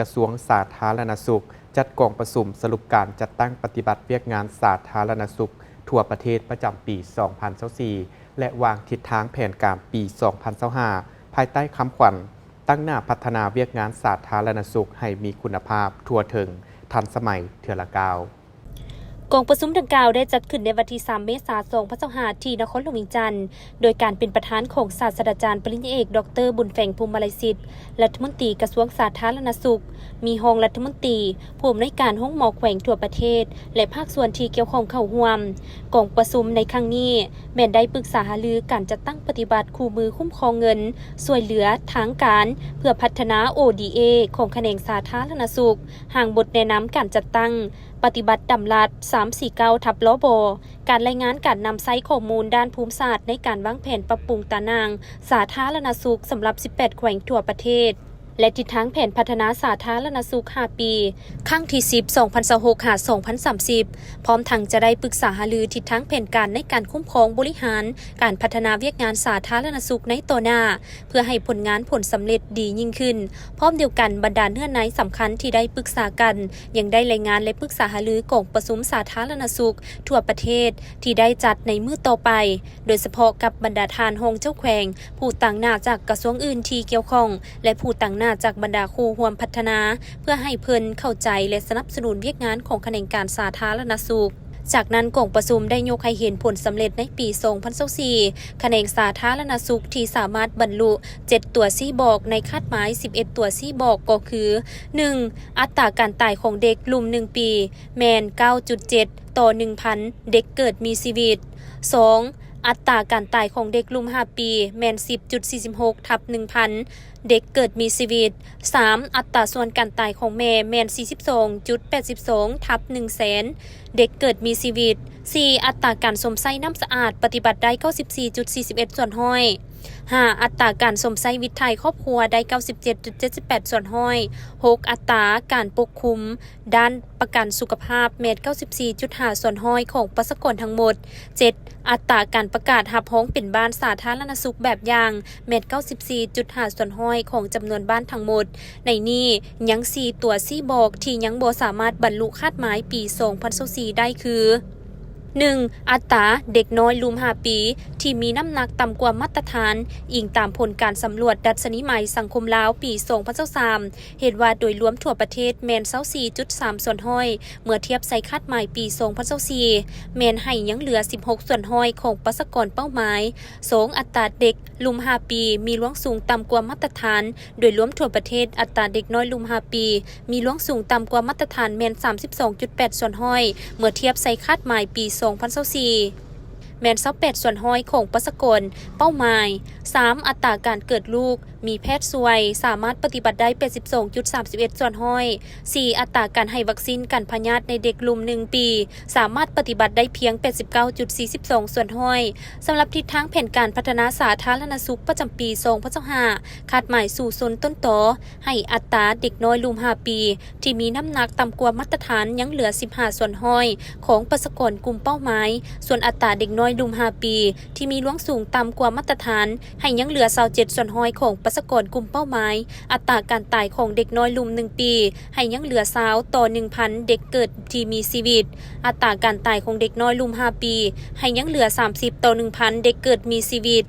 ກະຊວງສາທາລະນະສຸກ ຈັດກອງປະຊຸມສະຫຼຸບການຈັດຕັ້ງປະຕິບັດວຽກງານສາທາລະນະສຸກທົ່ວປະເທດປະຈຳປີສອງພັນຊາວສີ່ ແລະ ວາງທິດທາງແຜນການປີສອງພັນຊາວຫ້າ ພາຍໃຕ້ຄຳຂວັນ ຕັ້ງໜ້າພັດທະນາວຽກງານສາທາລະນະສຸກໃຫ້ມີຄຸນນະພາບ, ທົ່ວເຖິງ, ທັນສະໄໝ ເທື່ອລະກ້າວ. ກອງປະຊຸມດັ່ງກ່າວໄດ້ຈັດຂຶ້ນໃນວັນທີສາມ ເມສາ ສອງພັນຊາວຫ້າ ທີ່ນະຄອນຫຼວງວຽງຈັນ ໂດຍການເປັນປະທານຂອງສາດສະດາຈານປະລິນຍາເອກ ດອກເຕີ ບຸນແຝງ ພູມມະໄລສິດ ລັດຖະມົນຕີກະຊວງສາທາລະນະສຸກ, ມີຮອງລັດຖະມົນຕີ, ຜູ້ອຳນວຍການໂຮງໝໍແຂວງທົ່ວປະເທດ ແລະ ພາກສ່ວນທີ່ກ່ຽວຂ້ອງເຂົ້າຮ່ວມ. ກອງປະຊຸມໃນຄັ້ງນີ້ແມ່ນໄດ້ປຶກສາຫາລືການຈັດຕັ້ງປະຕິບັດຄູ່ມືຄຸ້ມຄອງເງິນຊ່ວຍເຫຼືອທາງການ ເພື່ອພັດທະນາ ໂອດີເອ ຂອງຂະແໜງສາທາລະນະສຸກ, ຮ່າງບົດແນະນຳການຈັດຕັ້ງ ປະຕິບັດດຳລັດ ສາມສີ່ເກົ້າ ທັບ ລບ ການລາຍງານການນຳໃຊ້ຂໍ້ມູນດ້ານພູມສາດໃນການວາງແຜນປັບປຸງຕາໜ່າງສາທາລະນະສຸກສຳລັບສິບແປດແຂວງທົ່ວປະເທດ ແລະ ທິດທາງແຜນພັດທະນາສາທາລະນະສຸກຫ້າປີ ຄັ້ງທີສິບ ສອງພັນຊາວຫົກ ຫາ ສອງພັນສາມສິບ ພ້ອມທັງຈະໄດ້ປຶກສາຫາລືທິດທາງແຜນການໃນການຄຸ້ມຄອງບໍລິຫານການພັດທະນາວຽກງານສາທາລະນະສຸກໃນຕໍ່ໜ້າ ເພື່ອໃຫ້ຜົນງານຜົນສຳເລັດດີຍິ່ງຂຶ້ນ. ພ້ອມດຽວກັນ, ບັນດາເນື້ອໃນສຳຄັນທີ່ໄດ້ປຶກສາກັນ ຍັງໄດ້ລາຍງານ ແລະ ປຶກສາຫາລືກອງປະຊຸມສາທາລະນະສຸກທົ່ວປະເທດທີ່ໄດ້ຈັດໃນມື້ຕໍ່ໄປ, ໂດຍສະເພາະກັບບັນດາທ່ານຮອງເຈົ້າແຂວງ, ຜູ້ຕາງໜ້າຈາກກະຊວງອື່ນທີ່ກ່ຽວຂ້ອງ ແລະ ຜູ້ຕາງໜ້າຈາກບັນດາຄູ່ຮ່ວມພັດທະນາ ເພື່ອໃຫ້ເພິ່ນເຂົ້າໃຈ ແລະ ສະໜັບສະໜູນວຽກງານຂອງຂະແໜງການສາທາລະນະສຸກ. ຈາກນັ້ນ, ກອງປະຊຸມໄດ້ຍົກໃຫ້ເຫັນຜົນສຳເລັດໃນປີສອງພັນຊາວສີ່ ຂະແໜງສາທາລະນະສຸກທີ່ສາມາດບັນລຸເຈັດຕົວຊີ້ບອກໃນຄາດໝາຍສິບເອັດຕົວຊີ້ບອກ ກໍຄື ໜຶ່ງ ອັດຕາການຕາຍຂອງເດັກລຸ່ມໜຶ່ງປີແມ່ນເກົ້າຈຸດເຈັດຕໍ່ໜຶ່ງພັນເດັກເກີດມີຊີວິດ, ສອງ ອັດຕາການຕາຍຂອງເດັກລຸ່ມຫ້າປີແມ່ນສິບຈຸດສີ່ສິບຫົກທັບໜຶ່ງພັນເດັກເກີດມີຊີວິດ, ສາມ ອັດຕາສ່ວນການຕາຍຂອງແມ່ແມ່ນສີ່ສິບສອງຈຸດແປດສິບສອງທັບໜຶ່ງແສນເດັກເກີດມີຊີວິດ, ສີ່ ອັດຕາການຊົມໃຊ້ນ້ຳສະອາດປະຕິບັດໄດ້ເກົ້າສິບສີ່ຈຸດສີ່ສິບເອັດສ່ວນຮ້ອຍ, ຫ້າ ອັດຕາການຊົມໃຊ້ວິດຖ່າຍຄອບຄົວໄດ້ເກົ້າສິບເຈັດຈຸດເຈັດສິບແປດສ່ວນຮ້ອຍ, ຫົກ ອັດຕາການປົກຄຸມດ້ານປະກັນສຸຂະພາບແມ່ນເກົ້າສິບສີ່ຈຸດຫ້າສ່ວນຮ້ອຍຂອງປະຊາກອນທັງໝົດ, ເຈັດ ອັດຕາການປະກາດຮັບຮອງເປັນບ້ານສາທາລະນະສຸກແບບຢ່າງ ແມ່ນເກົ້າສິບສີ່ຈຸດຫ້າສ່ວນຮ້ອຍຂອງຈຳນວນບ້ານທັງໝົດ. ໃນນີ້ຍັງສີ່ຕົວຊີ້ບອກທີ່ຍັງບໍ່ສາມາດບັນລຸຄາດໝາຍປີສອງພັນຊາວສີ່ໄດ້ຄື ໜຶ່ງ ອັດຕາເດັກນ້ອຍລຸ່ມຫ້າປີທີ່ມີນ້ຳໜັກຕ່ຳກວ່າມາດຕະຖານ, ອີງຕາມຜົນການສຳຫຼວດດັດຊະນີໃໝສັງຄົມລາວປີສອງພັນຊາວສາມ ເຫັນວ່າໂດຍລວມທົ່ວປະເທດແມ່ນຊາວສີ່ຈຸດສາມສ່ວນຮ້ອຍ ເມື່ອທຽບໃສ່ຄາດໝາຍປີສອງພັນຊາວສີ່ ແມ່ນໃຫ້ຍັງເຫຼືອສິບຫົກສ່ວນຮ້ອຍຂອງປະຊາກອນເປົ້າໝາຍ. ສອງ ອັດຕາເດັກລຸ່ມຫ້າປີມີລວງສູງຕ່ຳກວ່າມາດຕະຖານ, ໂດຍລວມທົ່ວປະເທດ ອັດຕາເດັກນ້ອຍລຸ່ມຫ້າປີມີລວງສູງຕ່ຳກວ່າມາດຕະຖານແມ່ນສາມສິບສອງຈຸດແປດສ່ວນຮ້ອຍ ເມື່ອທຽບໃສ່ຄາດໝາຍປີສອງພັນຊາວສີ່ ແມ່ນຊາວແປດສ່ວນຮ້ອຍຂອງປະຊາກອນເປົ້າໝາຍ. ສາມ ອັດຕາການເກີດລູກມີແພດຊ່ວຍ ສາມາດປະຕິບັດໄດ້ແປດສິບສອງຈຸດສາມສິບເອັດສ່ວນຮ້ອຍ. ສີ່ ອັດຕາການໃຫ້ວັກຊີນກັນພະຍາດໃນເດັກລຸ່ມໜຶ່ງປີ ສາມາດປະຕິບັດໄດ້ພຽງແປດສິບເກົ້າຈຸດສີ່ສິບສອງສ່ວນຮ້ອຍ. ສຳລັບທິດທາງແຜນການພັດທະນາສາທາລະນະສຸກປະຈຳປີສອງພັນຊາວຫ້າ ຄາດໝາຍສູ້ຊົນຕົ້ນຕໍ ໃຫ້ອັດຕາເດັກນ້ອຍລຸ່ມຫ້າປີທີ່ມີນ້ຳໜັກຕ່ຳກວ່າມາດຕະຖານຍັງເຫຼືອສິບຫ້າສ່ວນຮ້ອຍຂອງປະຊາກອນກຸ່ມເປົ້າໝາຍ, ສ່ວນອັດຕາເດັກນ້ອຍລຸ່ມຫ້າປີທີ່ມີລວງສູງຕ່ຳກວ່າມາດຕະຖານໃຫ້ຍັງເຫຼືອຊາວເຈັດສ່ວນຮ້ອຍຂອງປະຊາກອນກຸ່ມເປົ້າໝາຍ, ອັດຕາການຕາຍຂອງເດັກນ້ອຍລຸ່ມໜຶ່ງປີໃຫ້ຍັງເຫຼືອຊາວຕໍ່ໜຶ່ງພັນເດັກເກີດທີ່ມີຊີວິດ, ອັດຕາການຕາຍຂອງເດັກນ້ອຍລຸ່ມຫ້າປີໃຫ້ຍັງເຫຼືອສາມສິບຕໍ່ໜຶ່ງພັນເດັກເກີດມີຊີວິດ.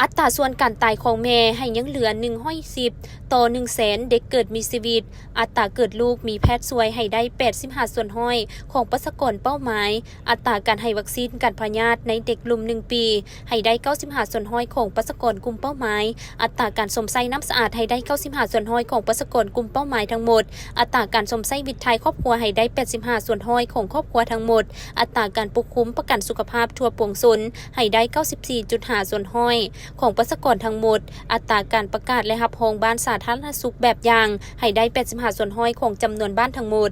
ອັດຕາສ່ວນການຕາຍຂອງແມ່ໃຫ້ຍັງເຫຼືອໜຶ່ງຮ້ອຍສິບຕໍ່ໜຶ່ງແສນເດັກເກີດມີຊີວິດ, ອັດຕາເກີດລູກມີແພດຊ່ວຍໃຫ້ໄດ້ແປດສິບຫ້າສ່ວນຮ້ອຍຂອງປະຊາກອນເປົ້າໝາຍ, ອັດຕາການໃຫ້ວັກຊີນກັນພະຍາດໃນເດັກລຸ່ມໜຶ່ງປີໃຫ້ໄດ້ເກົ້າສິບຫ້າສ່ວນຮ້ອຍຂອງປະຊາກອນກຸ່ມເປົ້າໝາຍ, ອັດຕາການຊົມໃຊ້ນ້ຳສະອາດໃຫ້ໄດ້ເກົ້າສິບຫ້າສ່ວນຮ້ອຍຂອງປະຊາກອນກຸ່ມເປົ້າໝາຍທັງໝົດ, ອັດຕາການຊົມໃຊ້ວິດຖ່າຍຄອບຄົວໃຫ້ໄດ້ແປດສິບຫ້າສ່ວນຮ້ອຍຂອງຄອບຄົວທັງໝົດ, ອັດຕາການປົກຄຸມປະກັນສຸຂະພາບທົ່ວປວງຊົນ ໃຫ້ໄດ້ເກົ້າສິບສີ່ຈຸດຫ້າສ່ວນຮ້ອຍຂອງປະຊາກອນທັງໝົດ, ອັດຕາການປະກາດ ແລະ ຮັບຮອງບ້ານສາທາລະນະສຸກແບບຢ່າງໃຫ້ໄດ້ແປດສິບຫ້າສ່ວນຮ້ອຍຂອງຈຳນວນບ້ານທັງໝົດ.